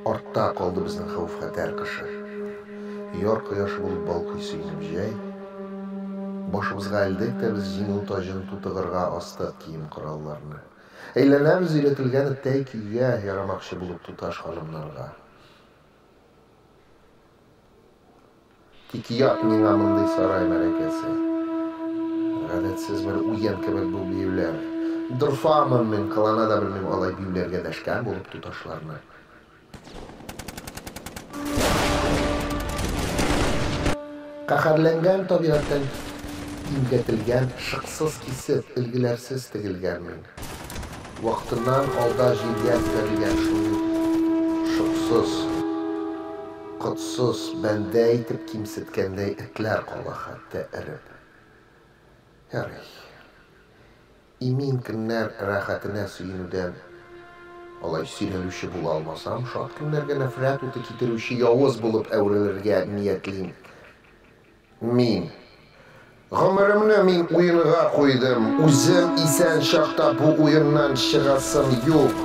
Артта калды безнең хәвеф-хәтәр кышы. Яр кояшы булып балкый сөенеп җәй. Башыбызга элдек тә без җиңү таҗын тутыгырга астык кием-коралларны. Әйләнәбез өйрәтелгән эттәй көйгә, ярамакчы булып туташ-ханымнарга. Тик ят миңа мондый сарай мәрәкәсе. Гадәтсез бер уен кебек бу биюләр. Дорфамын мин, кылана да белмим алай биюләргә дәшкән булып туташларны. Каһәрләнгән табигатьтән имгәтелгән, шыксыз кисеп, өлгеләрсез тегелгән мин. Вакытыннан алда җиргә күтәрелгән шундый шыксыз, котсыз бәндә итеп кимсеткәндәй этләр кала хәтта эреп. Ярый. Имин көннәр рәхәтенә сөенүдән алай сөйләнүче була алмасам, шат көннәргә нәфрәт уты китерүче явыз булып әверелергә ниятлим. Мин. Гомеремне мин уенга куйдым. Үзем исән чакта бу уеннан чыгасым юк.